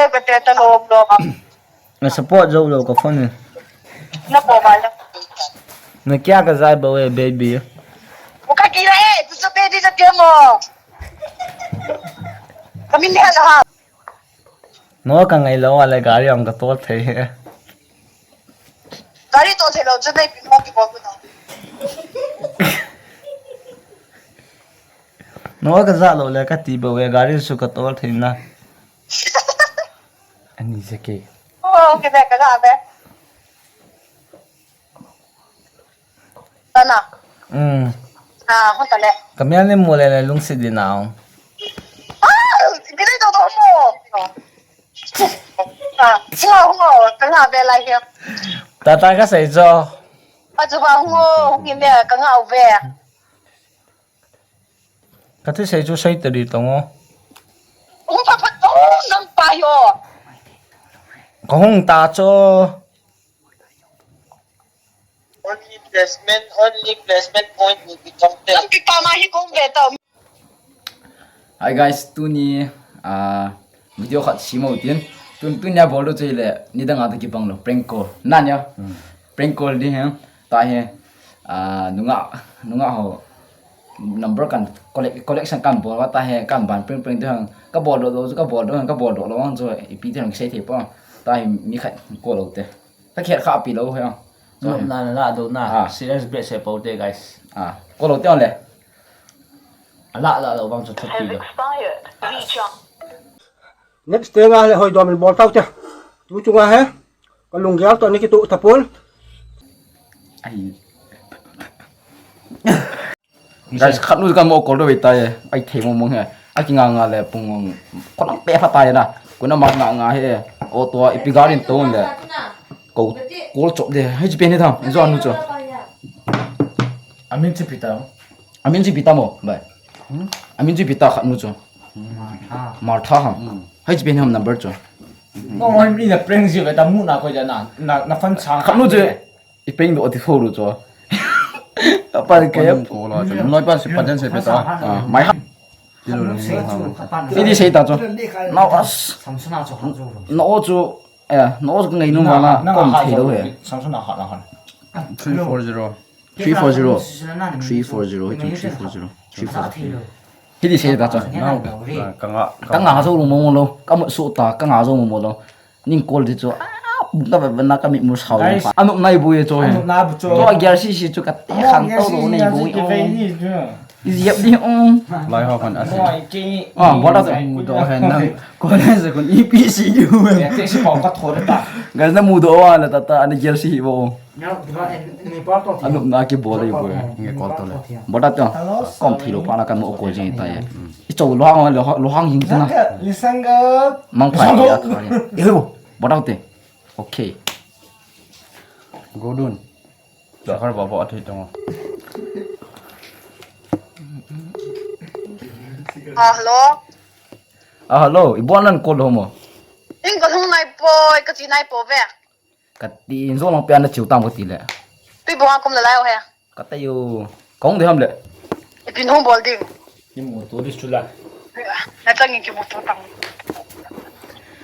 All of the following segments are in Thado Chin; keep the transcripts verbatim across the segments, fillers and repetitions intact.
Ka te ta lom lom a. Na support jou lou ka phone e. Na po ba la. Na kya ka jai ba we, baby. Mo ka kira e, tu so baby sa te mo. Kami ni hala ha. No ka ngai lou a le gari ang ka tol thei he. Gari tol thei lou chu nei pi mo ki bol ku na. No ka ja lou le ka ti ba we, gari su ka tol thei na. Ani je ke. Oh, ke de ka ga be. Tana. Hmm. Ah, hon tale. Ka mial ni mo le le lungsi di na. Ah, ke de to to mo. Ah, hung o, hung o, ka nga be lai hi. Tata ka sei jo. A chu ba hung o, hung in le ka nga o be. Ka thi sei chu sei ta di tong o. Hung pha pha to, nang pa hi o. Ka hung ta chu. Only placement, only placement point will be counted. Nang pi pa ma hi kong be ta. Hi guys, tuni, ah, video khat simo tin. Tun, tunia bol lou chu le, nidang a to kibang lou, prank call. Na nia? Hmm. Prank call di he. Ta he, ah, nunga, nunga ho. Number kan collect, collection kan bol va ta he, kan ban prank prank di hang. Ka bol doh lou, ka bol doh, ka bol doh lou hang chu, ipi di hang sei thei pa. Ta he mi khat call lou te. Ka khet kha pi lou he. Chu na, na, na, do na. Ah. Serious bet se pau te, guys. Ah, call lou te on le. A la, la, la, vang chu thot pi lou. Next day nga le hoi dom in bol tau te. Tu chu nga he. Ka lunggel to ni kitu tapul. Ai. Guys, khat nu ka mo call do ve ta ye. Ai thei mo mo he. A ki nga nga le pung ko lang pe pha ta ye na. Ko na ma nga nga he. O to ipi garin to le. Ko call chop de. Hai chi pe ni tham. Zo anu cho. Amin chi pita. Amin chi pita mo. Bai. Hmm? Amin chi pita khat nu cho. Martha. Martha ham. Hmm. Hai chi pe ni ham number cho. Mo mo mi na prank ji ve ta mu na ko ja na. Na, na fan cha. Khat nu cho. I peng do ti fo ru cho. Apa ke? Kon ko la cho. Noi pa si pa den se pe ta. Ah, mai ha. Ti lo lo. Ti di sei ta cho. Nau as. Samsung a cho ha cho. Na o cho. Eh, na o cho ngai nu ma na. Kom thei lo he. Samsung a ha na ha. Three four zero. Three four zero. Three four zero. Three four zero. Three four zero. Hiti sei ta cho. Nau. Ka nga. Ka nga zo mo mo lo. Ka mo su ta. Ka nga zo mo mo lo. Ning call di cho. Ah, bung ka ba na ka mi mu sao. Guys. Anop nai bu ye cho he. Anop na bu cho. To gear si si cho ka te khan to lo nei bu. Ki ve ni cho. Is yep di um. Lai ho khan ase. Mo ai ki. Ah, bol ta. Mu do he na. Ko le se ko ni pi si ju. Ya te si pa ka tho ta. Guys, na mu do wa la ta ta ani gear si hi bo. Anop na ki bol dei bo. Nge call to le. Bol ta to. Kom thi lo pa na kan mo ko jing ta ye. I cho lo hang lo hang jing ta na. Mang phai ya ta ye. Eh, bol ta te. Okay. Godun. Sakar baba athei tong. Ah, hello. Ah, hello. Ibo nan call ho mo. Ing ka hung nai poi, ka chi nai po ve. Ka ti in zo long pia na chiu tam ka ti le. Pi bo kum la lai o he. Ka ta yo. Kong de ham le. Ipi hung bol ding. Ki mu tu di sula. Na tang ki mu tu tang.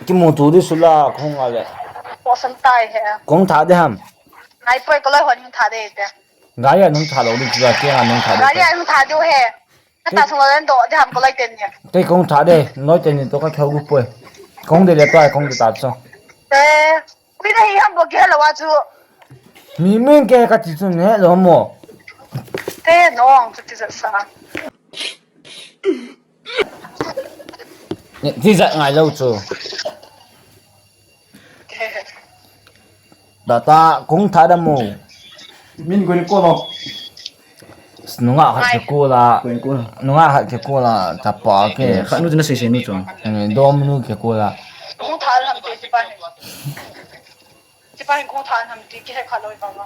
Ki mu tu di sula kong a le. Ko san tai he. Kong tha de ham. Nai poi ko lai hon hung tha de te. Gari a nung tha lo di sula ke a nung tha de. Gari a hung tha de he. Ka ta sung lo den do de ham ko lai ten ni. Te kong tha de, noi ten ni to ka khau gu poi. Kong de le to ai kong de ta cho. Te. Pi na hi ham bo ke lo wa chu. Mi min ke ka ti chu ne lo mo. Te nong chu ti sa sa. Ne ti za ngai lo chu. Data kong tha da mo. Min ko ni ko lo. Nunga khat ke kula. Nunga khat ke kula, chapa ke. Khat nu chu na sei sei nu chu. Dom nu ke kula. Kong tha ham te chi pa. Chi pa hin kong tha ham te ki he kha lo i pa ma.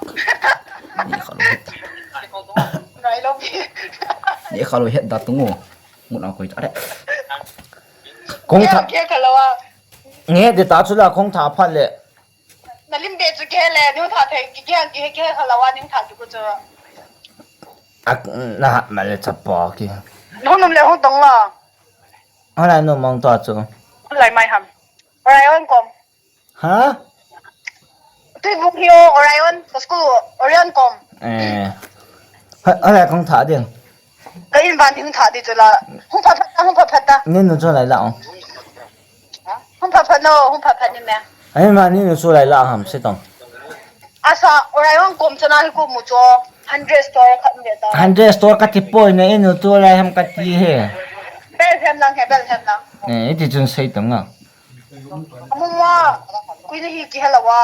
Ni kha lo het. Ngai lo. Ni kha lo het da tu ngo. Mun a koi ta re. Kong tha. Ke kha lo a. Nge de ta chu la kong tha phat le. Na lim be chu ke le, nu tha thei ki ke ki ke kha lo a ning tha chu ku chu. Ak na hat ma le chapa ki. Nu num le hung tong lo. Hala no mang to chu. Lai mai ham. Orion kom. Ha? Tuibung hi o, Orion, ka school, Orion kom. Eh. Ha, ha, kong tha ding. Ka in van hung tha di chu la. Hung phat phat ta, hung phat phat ta. Ni nu chu lai la ong. Hung phat phat no, hung phat phat ni me. Ai ma ni nu chu lai la ham se tong. Asa, Orion kom chana hi ku mu chu. Hundred store khat me ta. Hundred store ka ti poi na in nu chu lai ham ka ti he. Bel hem lang he, bel hem lang. Eh, iti chun sei tong nga. Amuma, kui na hi ki hela wa.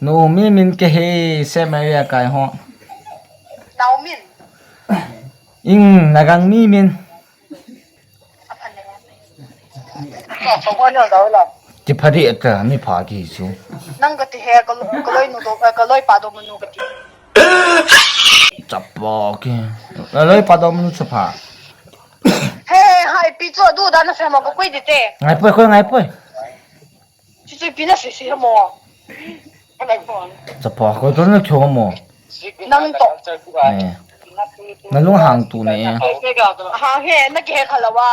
Nu mi min ke he, Samaria kai ho. Nau min. Ing, nagang mi min. Aphan le. Ka so ko ni da la. Ti phadi ta, mi pha ki chu. Nang ka ti he, ka lo-, ka loi nu do, ka loi pa do munu ka ti. Chapa ki. Ka loi pa do munu chapa. He, hai, pi chu adu dan a fe mo ko kui di te. Ngai poi, koi ngai poi. Chu chu pi na se se mo. Chapa, koi to na kyo mo. Nang to. Eh. Na lung hang tu ne. Ha he, na ki he khala wa.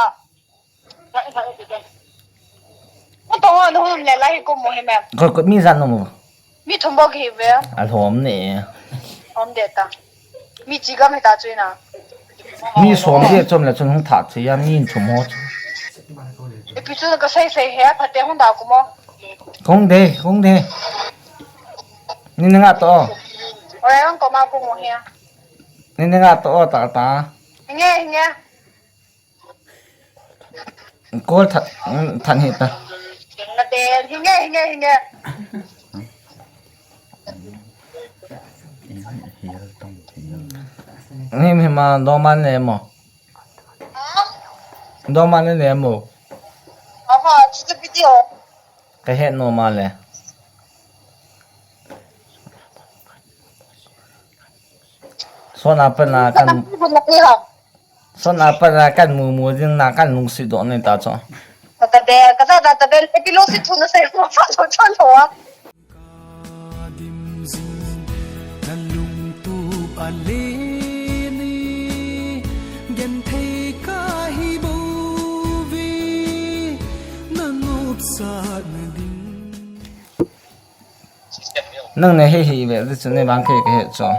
Ko to na hum le lai ko mo he me. Koi, koi mi zan no mo. Mi thum bok hi ve. A lhom ne. Om de ta. Mi chi gam hi ta chu na. Mi som de chom le chun hung tha chi ya mi thum ho chu. E pi chu ka sei sei he pha te hung da ku mo. Kong de, kong de. Ni nga to. Ore hung ko ma ku mo he. Ni nga to ta ta. Nge nge. Kol tha-, than hi ta. Hinge, hinge, hinge. Ni mi ma do man le mo. Do man le mo. Aha, chuchu video. Ka he no ma le. So na pa na kan. Son a pa na kan mu mu ding na kan lungsi do ni ta cho. Ka de, ka sa ta ta de, epi lo si thu na se ko fa lo cho lo a. Nang ne he hi ve, chu ne bang ke ke he cho.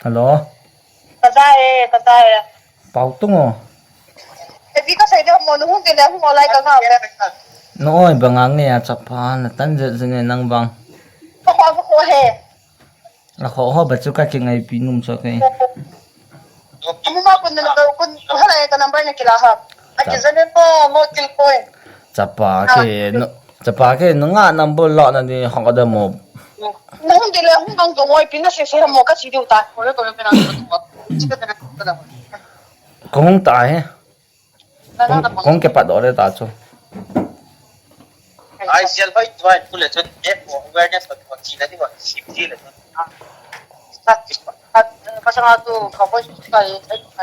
Hello. Ka ta e, ka ta e. Pau tung o. E pi ka sei de mo nu hung ke le hung o lai ka nga le. No oi ba ngang ne a chapa na tan je je ne nang bang. Ka ko ko he. A kho ho ba chu ka ki ngai pi num cho ke. Amuma kun na ko kun hala e ka number na kila ha. A ki zane mo mo til ko e. Chapa ke no. Chapa ke nunga number lo na ni hong ada mo. Nung dile hung nang dong oi pina se se mo ka chi diu ta. Ko hung ta he. Kong, kong ke pat do le ta chu. Ai sial hoi tuai pule chun app awareness pa chi na ni wa sim ji le. Ka sanga tu ka ko ka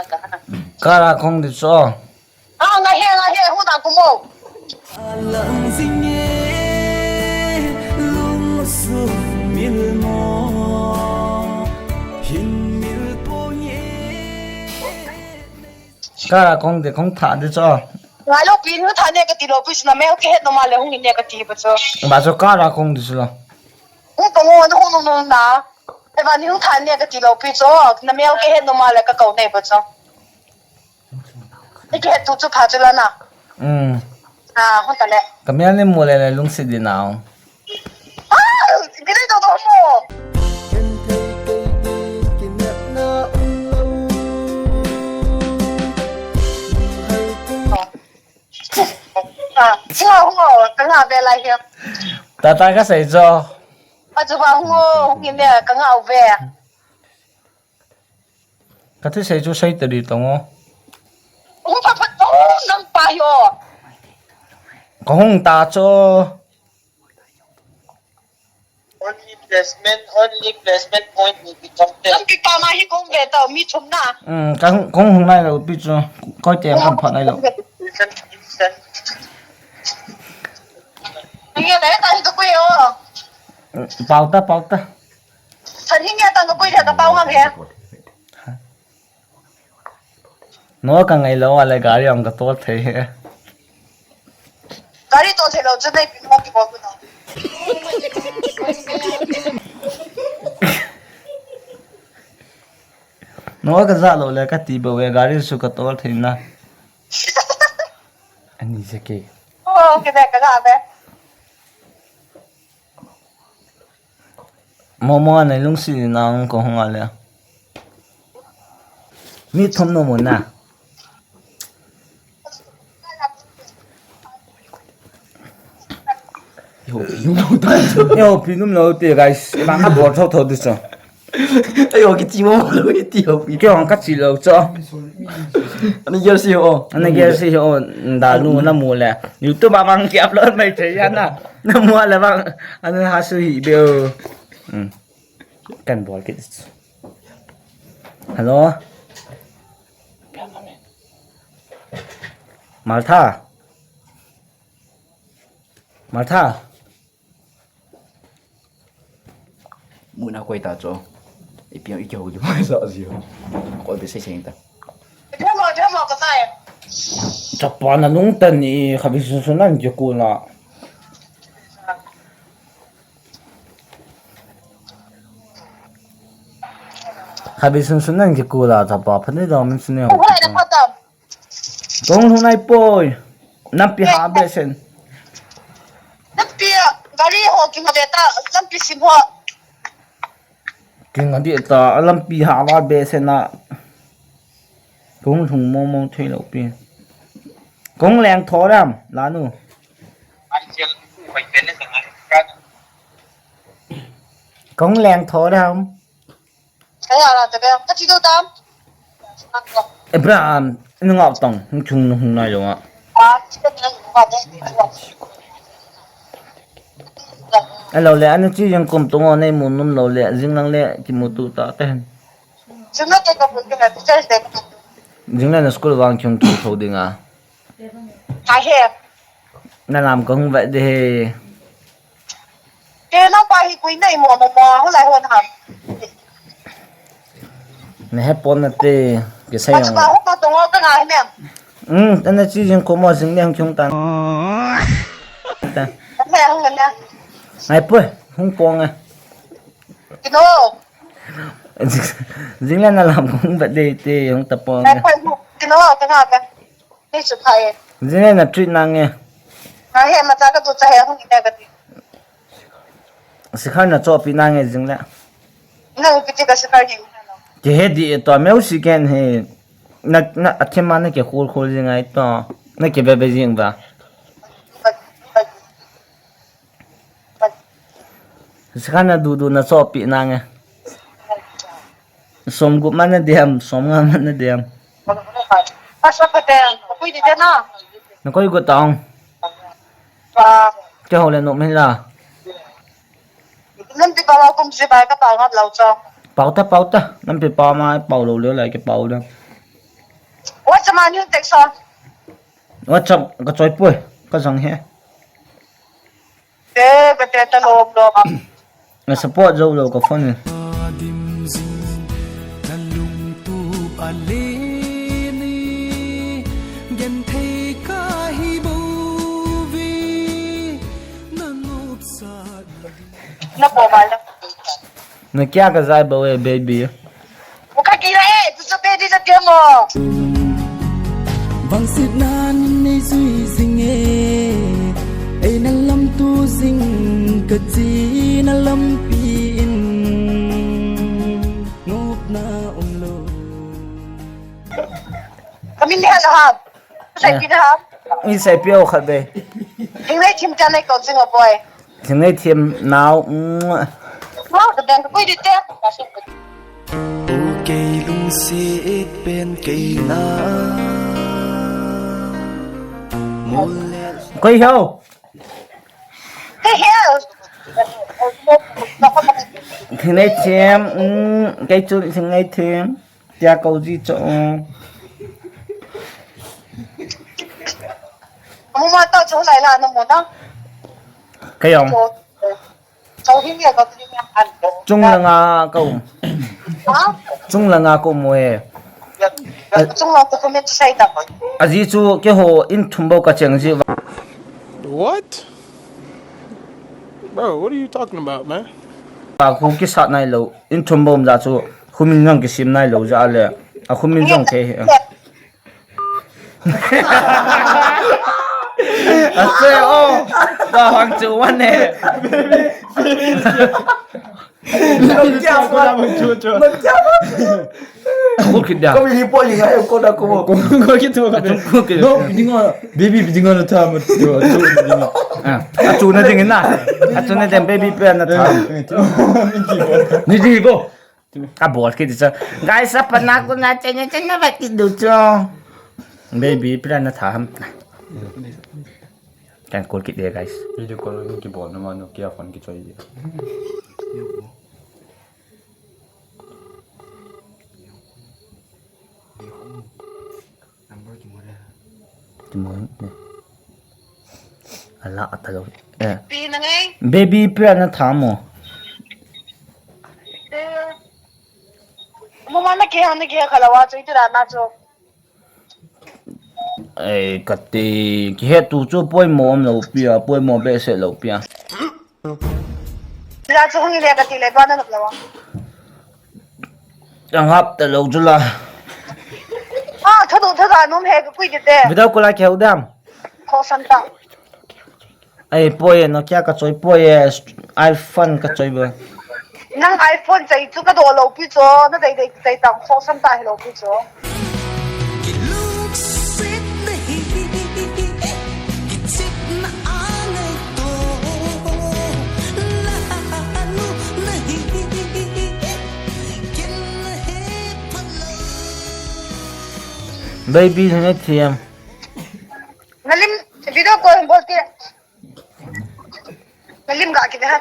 ka ka. Kara kong di cho. Ah, nga he, nga he, hu ta ku mo. Alang zinge lung su mil mo. Hin mil po nge. Kara kong de kong tha de cho. Nga lo pi nu tha ne ka ti lo pi sna me ke het no ma le hung ne ka ti ba cho. Ba cho kara kong de cho lo. Hung ko ngo no hung no na. E ba ni hung tha ne ka ti lo pi cho. Na me ke het no ma le ka ko ne ba cho. Ni ke tu chu pha chu la na. Um. Ah, hon ta le. Ka mial ni mu le le lungsi di nau. Ah, gre do do mo. Ah, chu ho, ka nga ve lai hi. Ta ta ka sei cho. A chu ba ho, ni le ka nga ve. Ka thusei chu sei ta di tong o. Hung phat phat o, nang pa yo. Ka hung ta cho. Only placement, only placement point will be counted. Nang ki pa ma hi kong ve ta mi thum na. Um, ka hung, kong hung nai lo pi chu. Koi te hung phat nai lo. Nang ye le ta hi to ko yo. Pau ta, pau ta. Chan hi nge tang ka pui thei ka pau ngam he. No ka ngai lou a le gari ang ka tol thei he. Gari tol thei lou chu nei pi mo ki bol ku na. No ka ja lou le ka ti bou e, gari su ka tol thei na. Ani je ke. Oh, ke ka ja be. Momo nei lungsi nang ko hung a le. Mi thum no mo na. Yo, yo, no, ta. Yo, pi num lo te, guys. Ema ka bol tho tho di cho. Ayo, ki chi mo lo ki ti ho pi. Ke hong ka chi lo cho. Ani gel si ho. Ani gel si ho. Da nu na mu le. YouTube a mang ki upload mai che ya na. Na mu le bang. Ani ha su hi be o. Hmm. Kan bol kit. Hello. Martha. Martha. Muna koi ta cho. Ipi i kyo ki mai sa ji ho. Ko be sei sei ta. Themo, themo ka tai. Chapa na lung tan ni khabi sun sun nan ki ku la. Khabi sun sun nan ki ku la chapa phane da min sun ne ho. Ko lai da phatam. Kong lhung nai poi. Nampi ha be sen. Nampi gari ho ki ma be ta, nampi sim ho. King adi ta, lampi ha va be sen na. Kong lhung mo mo thei lo pi. Kong leng tho ram, la nu. Kong leng tho ram. Kaya la te be, ka chi do tam. Abraham, nu ngau tong, hung chung nu hung nai lo nga. Hello le, ani chi jing kum tung o nei mun num lo le, jing lang le, ki mu tu ta te. Jing le na school vang chung chung tho ding a. Hai he. Na lam kong vet de he. Ke nang pa hi kui nei mo mo mo, hu lai hon ham. Ne he pon na te, ke sai. Achu ka hu ka tong o ka ngai mem. Hmm, ana chi jing ko mo jing ne hung chung tan. Ta. Ne hung ne. Ngai poi, hung pong a. Kino. Jing le na lam kong vet de te, hung ta pong. Ngai poi, kino, ka ngai ka. Ni chu phai. Jing le na treat nange. Ngai he ma cha ka tu cha he hung ne ka ti. Sikhar na chopi nange jing le. Na pi ti ka sikhar ni. Ke he di to meu si ken he. Na, na athema na ke khul khul jing ai to. Na ke be be jing ba. Sikhar na du du na chopi nange. Som gup man na diam, som nga man na diam. Asa ka te, kui di te na. Na koi gu taong. Pa. Ke ho le no me la. Nampi pa ma kum si ba ka pa ngap lau cho. Pau ta, pau ta. Nampi pa ma pau lo le la ke pau da. WhatsApp ma ni text sa. WhatsApp ka choi poi, ka jang he. Te, ka te ta lom lom a. Na support jo lo ka phone ni. Dim jing, na lungtup a le ni, gen thei ka hi bou ve, na nopsah. Na po ba la. Na kya ka jai bou e, baby. Ka kila e, tu sa pe di sa kemo. Vangset nan nei jui jing e, ei na lam tu jing ka chi na lampi in nop na um lo. Ka min ni ha la ha. Sai pi na ha. Ni sai pi o khat be. Ing nei thim ta nei ko jing o boy. Thing nei thim nau. Wow, the band, koi di te. Okay, lungset pen kei na. Mole. Koi ho. Koi ho. Thing nei thim, mm, kei chu thing nei thim. Tia ko ji cho. Mo ma ta cho lai la no mo na. Kei ong. Chung langa ka um. Chung langa ka um e. Chung lo te comment sai ta ko. Aji chu keiho in thum bou ka cheng ji. What? Bro, what are you talking about, man? A khu kisat nai lou, in thum bou um ja chu, khu min jong kisim nai lou ja le, a khu min jong ke. Ase o, ba hang chu wan ne. Lo kya ba? Lo kya ba? Kul kit dia. Kau beli poli ngai ko da ko. Kul kit tu ka. Kul kit. No, bidinga. Baby bidinga na tha ma tu. Ah, achu na ding na. Achu na ding baby pe na tha. Ni di bo. A bol kit cha. Guys, apa na ko na chena chena ba kit du cho. Baby pe na tha ham. Kan kul kit dia, guys. Video call ki bol na ma no kia phone ki choi dia. Number ki mo le. Ki mo ne. Ala ata lo. Eh. Pi na ngai. Baby pe na tha mo. Eh. Mo ma na ke ha na ke ha khala wa choi tu da na cho. Ei, kati, kihe tu chu poimo um lou pia, poimo behseh lou pia. La chu hung le kati le ba na lou. Ang hap ta lou chu la. Ah, thodu thoda num he ka kui te te. Video call a kihou dam. Khohsam ta. Ei, poi e, Nokia ka choi poi e, iPhone ka choi bo. Nang iPhone chai chu ka do lou pi cho, na dei dei chai tang khohsam ta hi lou pi cho. Baby, ne thiam. Nalim video call bol ke. Nalim ga ki ha.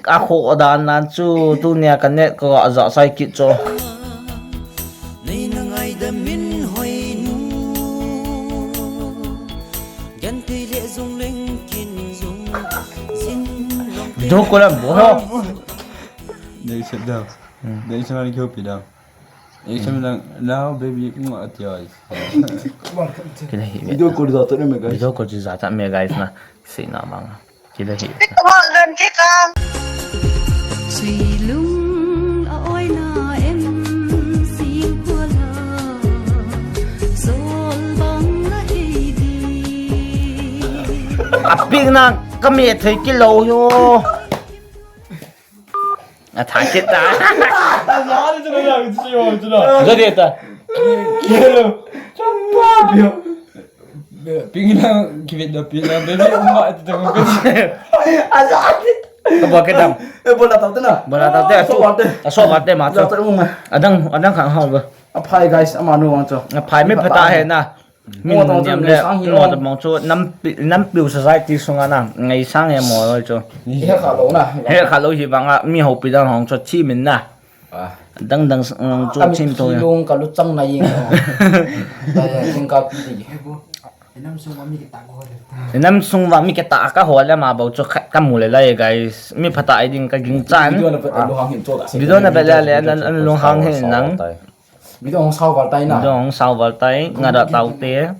A kho dan nan chu tunia ka net ko a ja sai kit cho. Nei na ngai da min hoi nu. Gan te le zong leng kin zong. Zin long te. Video call a bo ho. Nei sit down. Nei sit down, ki hopi down. Ei, sami lang, now baby, kung ati oi. Kila hi. Video call ja ta me, guys. Video call ja ta me, guys, na. Si na mang. Kila hi. Pi ko lon ke ka. Sui lung a oi na em sing ko la. Sol bang la hei di. A ping na ka me thei kilo yo. A tha kit ta. Jodi ta. Kilo. Chapa. Pingina kivet da pina baby umma ati ta ko. Ka ba ke dam. E bola tau te na. Bola tau te. Aso ba te. Aso ba te ma cho. Adang adang khang ha ba. A phai guys, ama nu wang cho. A phai me phata he na. Min nem le, mo ta mong chu nam, nampiu society sunga na, ngai sang e mo loi chu. He kha lo na. He kha lo hi banga, mi hopi dang hong chu chi min na. Dang dang chu chim to. Lung ka lu chang na ying. Jing ka pi di. Nam sung va mi ke ta ka ho le ma bo chu khat ka mu le lai guys. Mi phata ai ding ka ging chan. Video na pe le le, an, an lung hang hin nang. Video hong sao val tai na. Video hong sao val tai, nga da tau te.